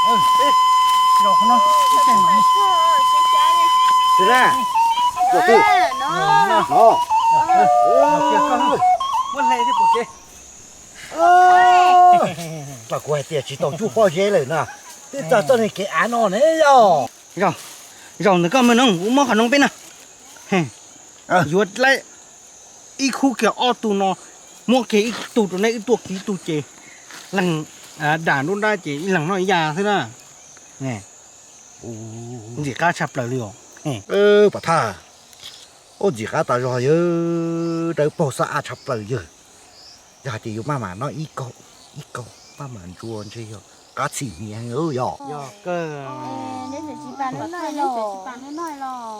Tus na, tus twg? No. Muab hle thiab pom kev. Tau kuv hais tias tsis tau tsuj pob zeb lawm na, twb txog txoj niag kev av no ne yog. Zaum ntawm koj Maj Noog, kuv muab qhov noob peb no. Yuav laib ib khub kiag ob tug no, muab kiag ib tug rau nej wb tuaj kiag ib tug ces leeg dam nruab nrab ces ib leeg noj ib yam xwb na. Ntxim qab tshaj plaws li os. Pov thawj, ua ntxim qab tas zog yawg, dawb paug xab ab tshaj plaws yawg. Yog hais tias yuav maj mam noj ib kaug, ib kaug maj mam ntsuas ntshe yog qab txhim hniav yog.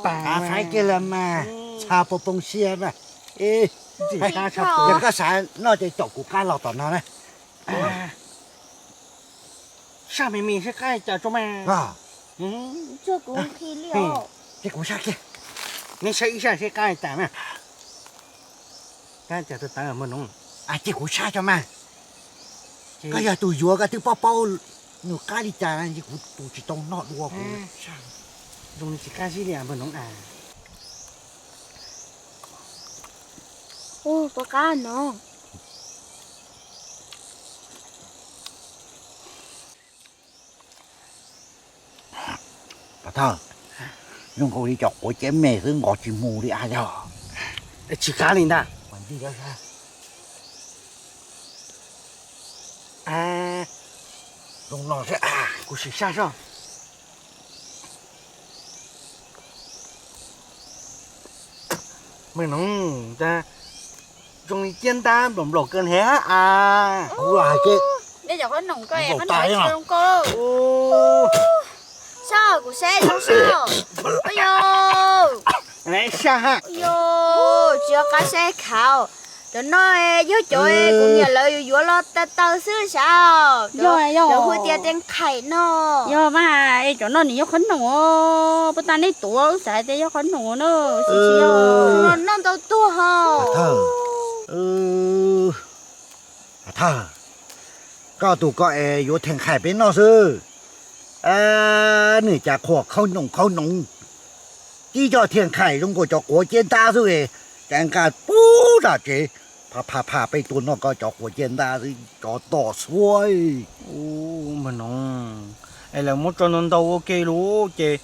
Qab faib kiag los mas, txha poo poo siab na. Yog koj xav noj ces caum kuv qab los tom no na. Saj me me seb qab cas tso mas. Ces kuv saj kiag. Neb saib ib saj seb qab cas na. Qab cas tawv tawv Maj Noog. Ces kuv saj tso mas. Koj yog tus yuav koj twb paub paub nws qab li cas, kuv tus tsis tau noj dua kuv. Zoo li tsis qab zib li Maj Noog a. Ua puas qab no? Pov thawj, zoo nkaus li cov quav cev me xwb nqos tsis mus li a yog. Tsis qab li ntag. Zoo no kuv sim saj soj. Maj Noog, zoo li ciab ntab nplaum nplaum kawg hev a. Kuv los hais tias, saj kuv saib zoo saj. Yog, saj ha. Yog, tsis yog qab saib khav. Cov no yog cov kuv niam lawv yuav los taw taw xwb sav. Yog, yog. Lawv hu tias tes nqhaim no. Yog mas, cov no nws yog qhov noom os, puag ta nej tuav wb xav tias yog qhov noom na. Noj ntau tuag ho. Thawj, koj tus koj es yuav tes nqhaim peb noj xwb. Nws cas qhuas khaub noom khaub noov, tib co tes nqhaim zoo nkaus cov quav ciab ntab xwb, cas nqa pub zam tsev, pha pha pha peb tuaj noj koj cov quav ciab ntab xwb, cov tom xuab. Maj Noog, es lawv muab tso ntau ntau ua ke lawm ces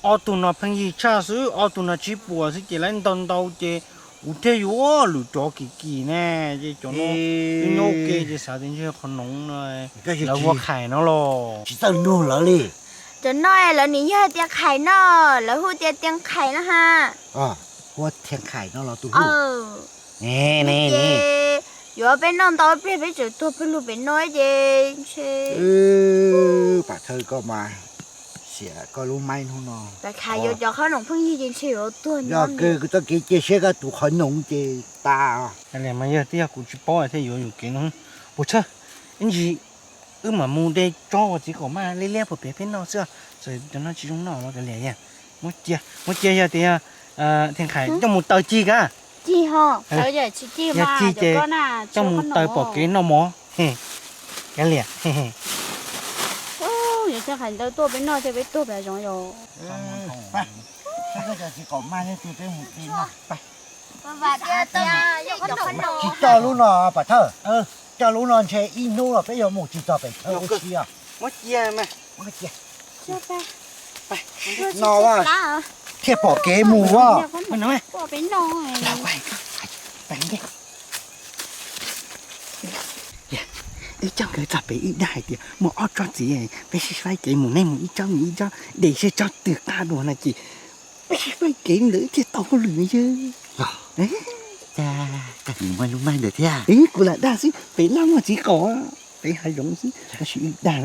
ob tug no pheej yig tshaj xwb, ob tug no tsib puas xwb ces lawv ntau ntau ces kuv thiaj yuav lwm rov kim kim ne, ces cov no nyob ua ke ces xav tias ntshe qhov noov no, lawv ua qhaim no los. Tsis txawj nug lawv li. Cov no lawv nim yog tias qhaim no, lawv hu tias tias qhaim no ha. Hu tias qhaim no los tus hu. Ces yuav peb noj ntau pliag peb tseem tuag pawg lug pem no ces ntshe. Pam Thawj koj mas xiam koj lub maib hnub no. Pam Khais yuav cov qhob noom pheej yig ces ntshe yuav tuag nyob. Yog kawg kuv txoj kev cia siab koj tus qhov noov ces tas. Mas yog twb yog kuv tsis paub thiaj yuav yus kev no. Puas tshawj, ib ntsis wb mam mus de tsob uas txiv qaum maj liab liab puag pem peb noj xwb, txawm cov no tsis zoo noj los kav liam. Muab cia, muab cia yog tias Theej Qhais coj mus taw cig ka. Cig ho, taw yog tsis cig mas cig ces coj mus taw pom kev noj mov. Kav liam. Yog Theej Qhais ntawd tuaj peb noj thiab peb tuag pem zoov yos. Tsis coj lub no Pam Thawj, coj lub no ntshe ib hnub los peb yuav mus tsis txog pem thawj ub si. Muab cia mas. No thiaj pom kev mus as. Wb coj nkawd txog pem wb dag hais tias muaj ob tsob txiv, peb sib faib kev mus, nej mus ib tsob, mus ib tsob, de seb tsob twg qab dua no ces peb sib faib kev ntawd thiaj tau hauj lwm na yawg. Cas koj nim muaj lub maib ntawd thiab? Kuv lam dag xwb, pem laj muaj txiv qaum, pem hav zoov xwb, tab sis wb dag.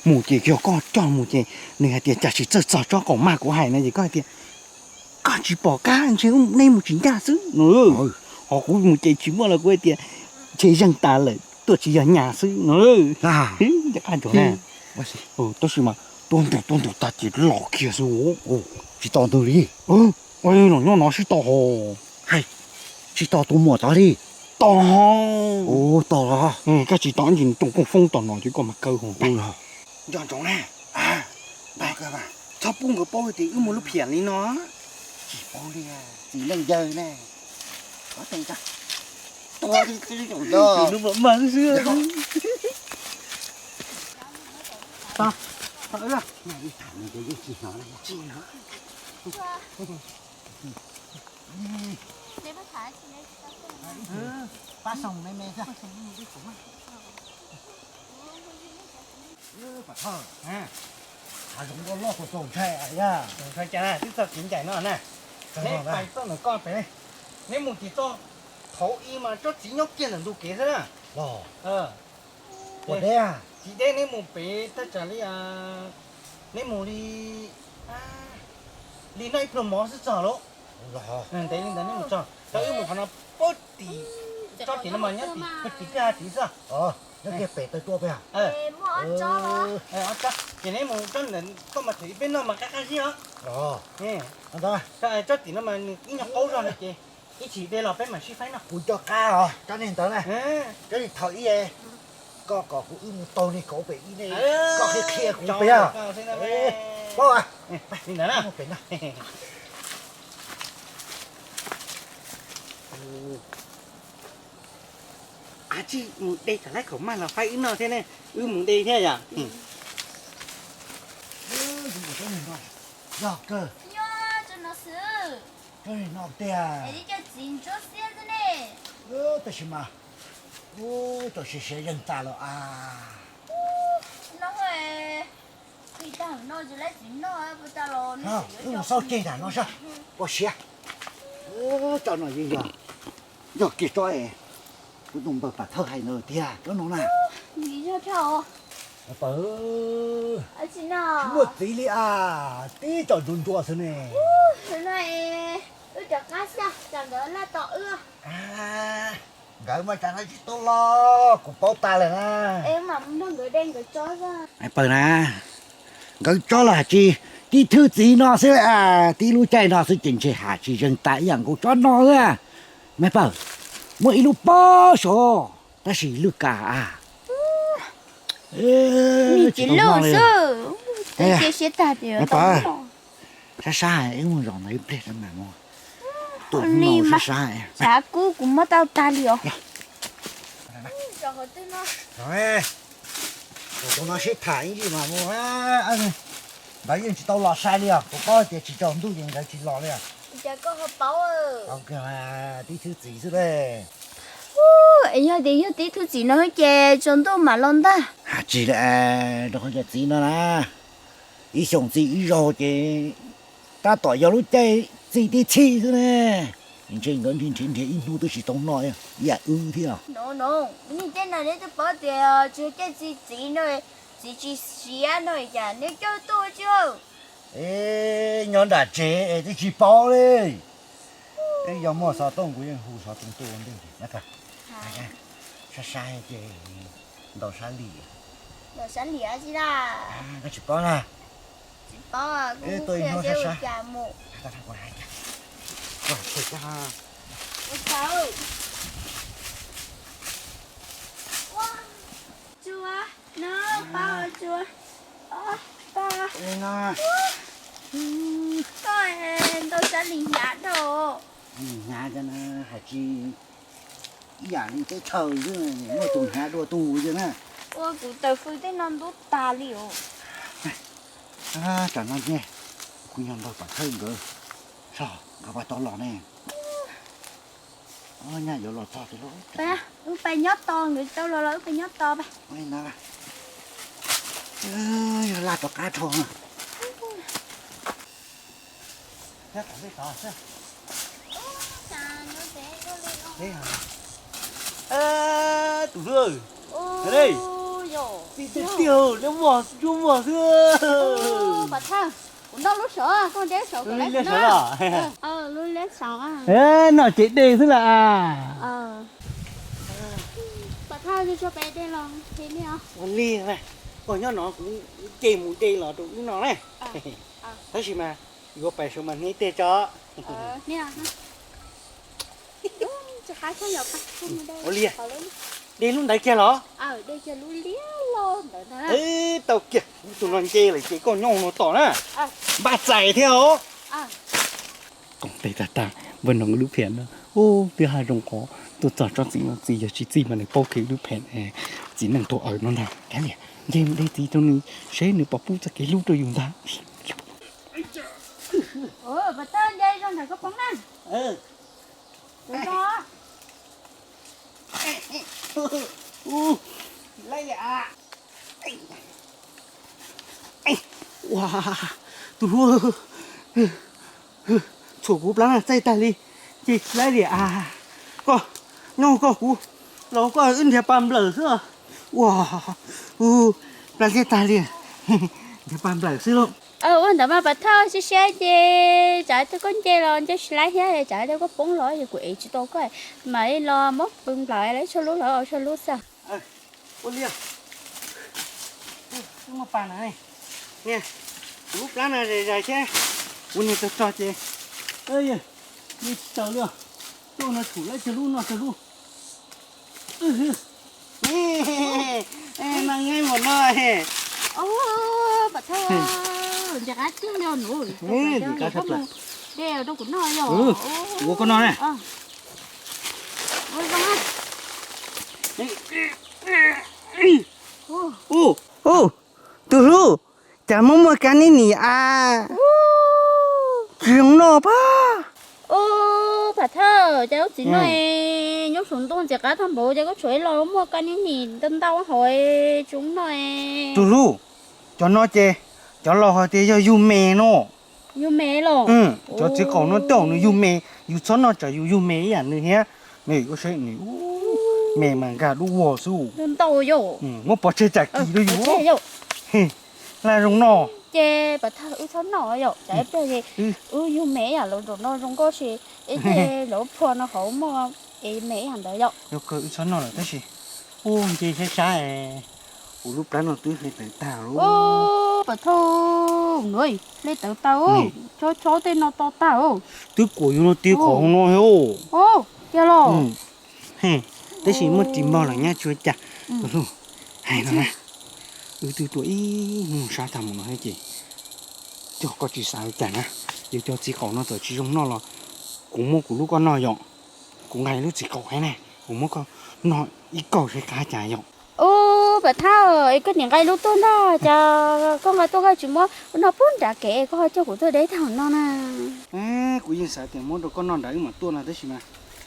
Mus ces yog koj coj mus ces nws hais tias tam sim txawj txog tsob qaum maj kuv hais no ces koj hais tias koj tsis pom kab ntshe nej mus tsis ncaj xwb no. Ho kuv mus ces tsis muaj los kuv hais tias ntshe zeeg tas lawm tuaj tsis yog nyas xwb no. Tab sis mas tua ntug tua ntug tag ces los kiag xwb. Tsis tos ntug li. Nyob no sib tos ho. Tsis tos tus muam tod li. Tos ho. Tos los koj tsis tos ntsis rooj koob foob tom no ces koj mas kaw ho. Nco ntsoov na. Txhob pub nkawd paub tias wb muaj lub phiam li no. Tsis paub li, txiv neej yawg ne. Tua li tus lub mam mag xwb. Pab xoo me me xwb. Pam thawj, hav zoov loj loj txaus txaus ntshai yaj. Ntshai cas twb txog kev ncaim no na. Neb pais txoj ntawm koj pem, neb mus tim txoj thaum ub mas tsob txiv nyob kiag ntawm ntug kev xwb na. Los, ua deb, txiv deb neb mus pem thaj tsam li, neb mus li, li noj ib pluag mov xwb txog lauj. Ntev li ntawd neb mus txog, tau wb mus qhov no, pab tim tsob tim no mas nyob tim kwj ha tid xwb. Nyob kiag pem taw tua pem. Ces neb mus tsob ntawm koj mas thaum ub peb noj mas qab qab zib os. Tsob tim no mas nws ib nyuag qaub zog no ces ib chim de los peb mam sib faib noj. Kuv coj qab os, tsob niag ntawd na. Tsob niag thaum ub, koj kom kuv wb mus taug niag kauv pem ib ne, koj qhia qhia kuv pem. Paub, li ntawd na. Mus pem no. Ab tsi, mus de kom lawv khaum maj los faib wb noj thiab ne, wb mus de thiab yom. Yog kawg, tsob niag no tiag. Tab sis mas, ub, txawm siav siav zeeg tas lawm as. Wb mus xauj ceg nram no saib puas siav. Tsob no yeej yog, yog kiag tsob es kuv tus npawg Pam Thawj hais ntawd tiag, tsob no na. Pawg, tsis muaj txiv li as, tib tsob ntsuab ntsuab xwb ne. Nkawd mas tsam no tsis tau los kuv paub tas lawm na. Pawg na, nkawd tsob los hais tsis, tib thwj txiv no xwb, tib lub caij no xwb ces ntshe ham tsis zeeg tas ib yam nkaus tsob no xwb. Me pawg, muaj ib lub pob saud, tab sis lwj kas a. Tsis tau noj li. Sab sab, wb mus zaum ntawd ib pliag mam mus. Tus no sab sab, xav kub kuv muab tau tag li os. Tus no sib tham ib ntsis mas mus. Nkawd yeej tsis tau los sai li os, kuv paub tias tsis tsaus ntuj ces nkawd tsis los li os. Tib thwj txiv xwb. Es yog tias yog tib thwj txiv no ces tsaus ntuj mam los ntag. Hais tsis li, rau qhov cov txiv no na, ib xyoos txi ib zaug ces tab tom yog lub caij txi tib txhij xwb ne. Ntshe nkawd nrhiav nrhiav nrhiav ib hnub twb tsis tau noj ib yam wb thiab. No no, nej tej no neb twb paub tias tsis yog caij txi txiv no, txiv tsis siav no cas neb coj tuaj tsis? Es nyob nram tsev es twb tsis paub li. Yog muaj xov tooj kuv yeej hu xov tooj tuaj ua ntej. Sab sab ces ntaus sab lim. Ntaus sab lim tsis da. Koj tsis paub na. Tsis paub, kuv hu kiag seb ua cas mus. Tsuas, no, pab tsuas. Pab, koj ntaus sab lim hnyav dhau. Hnyav cas na, hais tsis ib yam li teb chaws xwb, muaj tus hnyav dua tus xwb na. Ua kuv taws fw tej no ntub tas li os. Tsam no ne, kuv nyob nrog Pam Thawj nkawd, soj nkawd puas tau los ne. Nyaj yuav los txog tiag lauj. Wb pais nyob tos nkawd tau los los wb pais nyob tos pais. Yog laj rov qab dhau na. Tus hlub, tiag tiag, neb muaj cuab muaj xwb. Pam Thawj, kuv noj lub saud, koj nrhiav lub saud kom lawv noj. Noj ces de xwb las. Pam Thawj, ua li, koj nyob no kuv ces mus de los rau wb noj na. Tab sis mas yuav pais saud mas hnia tej tso. Ua li. De lub ntawd kiag los? Tau kiag, tus no nce lawm ces koj nyob no tos na. Npaj txais thiab os. Koom tes tag tag, npawg no lub phem no. Ub, twb haj zoo qhov tuaj txog tsob txiv no, txiv yog tsis txij mas nws paub kev lub phem txiv neej tuag aws no ntag. Kav liam, nce mus de txiv rau nws seb nws puas pub txoj kev hlub rau yus ntag. Ua, tus hlub, txhuam kuv plab na txaij tag li, ces tsis laib li as. Koj nyob koj, kuv los koj wb nrhiav pas nplawm xwb. Ua, plab liab tag li, nrhiav pas nplawm xwb lauj. Ua ntawd mas Pas Thawj, siab siab ces tsam tias koj nce los nce tsis laib thiab, tsam tias koj poob los ces kuv ev tsis tau koj, mam li los muab pas nplawm lawv tsho lub los tsho lub xwb. Ua li, muaj pas na, niam, kuv lub plab no zais zais thiab, kuv niag tog tog ces, nce tsis taus li, tuaj no tshum laib tsho lub noj tsho lub. No nqaij npaum no. Pas Thawj, ntxim qab tiag li nuv, de rau kuv noj yom. Ua koj noj na. Tus hlub, cas muaj muaj kab nim nim a, tsis zoo noj pab. Ub, Pas Thawj, cas lub txiv no nyob saum ntuj ntxim qab tag npaum cas koj tshuav ib lo muaj kab nim nim ntau ntau hauv tsis zoo noj. Tus hlub, cov no ces cov laus hais tias yog yug me no. Yug me los? Cov txiv qaum no tej zaum nws yug me, yus txhob noj tsam yus yug me ib yam nws thiab. Nws ua saib nws, me mas nkag dub vog xwb. Ntau yom. Muab pov tseg tsam kis rau yus. Laj zoo noj. Ces Pas Thawj wb txhob noj yom, tsam ib pliag wb yug me ib yam los nraum no zoo nkauj ces ib pliag lawv phua no hauv muaj es me ib yam ntawd yom. Yuav kawg wb txhob noj lawm tab sis, ub, nce sab sab es kuv lub plab no twb hle tawv tag lauj. Pas Thawj, hle tawv tag, chob chob tej no to tag. Twb kuam yus no ti qhov no thiab. Tiag los? Tab sis muaj ris npog lawm nyab tsis ua cas. Tus hlub, hais no na, wb twb tuaj ib hnub sab tag mus no thiab ces, cog koj tsis xav li cas na, yus cov txiv qaum no txawm tsis zoo noj los kuv muab kuv lub koj noj yom. Kuv nqa lub txiv qaum thiab na, kuv muab koj noj ib kaug seb qab cas yom. Ub, Pas Thawj, es koj nim nqa lub tuaj ntag, cas koj nqa tuaj koj tsis muab wb noj pub nrad kev, koj ho coj kuv tuaj deb tag no na. Kuv yeej xav tias muab rau koj noj nrad wb mam tuaj no tab sis mas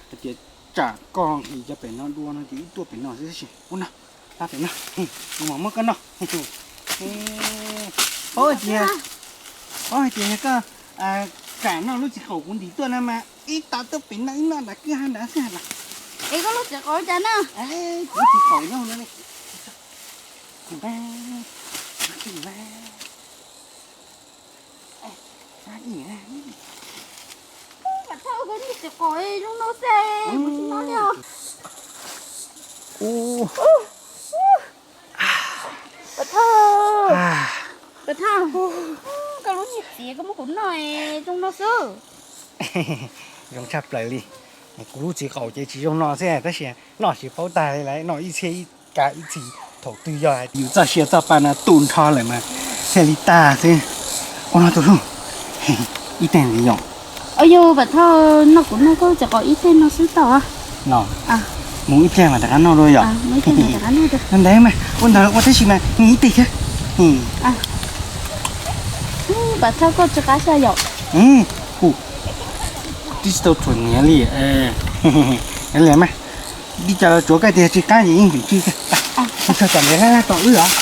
hais tias tsam koj nqhis cov pem no dua no ces wb tuaj pem no xwb tab sis ua no, pab pem no, kuv mam muab koj noj. Paub hais tias, paub hais tias yog koj kam noj lub txiv qaum kuv ntim tuaj no mas ib tag tuaj pem no ib noj nrad kwj ha nrad xwb los. Es koj lub txiv qaum cas na? Kuv lub txiv qaum nyob no. Pas Thawj, koj lub txiv qaum zoo no xwb, kuv tsis noj li os. Pas Thawj, Pas Thawj, koj lub niag txiv koj muab kuv noj zoo no xwb. Zoo tshaj plaws li. Kuv lub txiv qaum ces tsis zoo no xwb tab sis noj tsis paub tag li, noj ib txhiab ib kav ib txhis. Thaum twg yog hais tias yus txoj sia txoj pa no tu nrho lawm mas thiaj li tag xwb. Ua no tus hlub, ib teg ntxiv yom. Yog Pas Thawj, noj kuv noj koj txiv qaum ib teg no xwb tau. No, mus ib pliag mas rov qab noj dua yom. Ntawd mas ua ntawd ua tab sis mas nws ib teg thiab. Pas Thawj, koj tsis qab xyov yom. Kuv twb tsis tau txhuam hniav li. Li mas, li cas los tsuav koj tias tsis qab ces yeej tseem tsw. Txog tom ntiav laj laj tos wb os.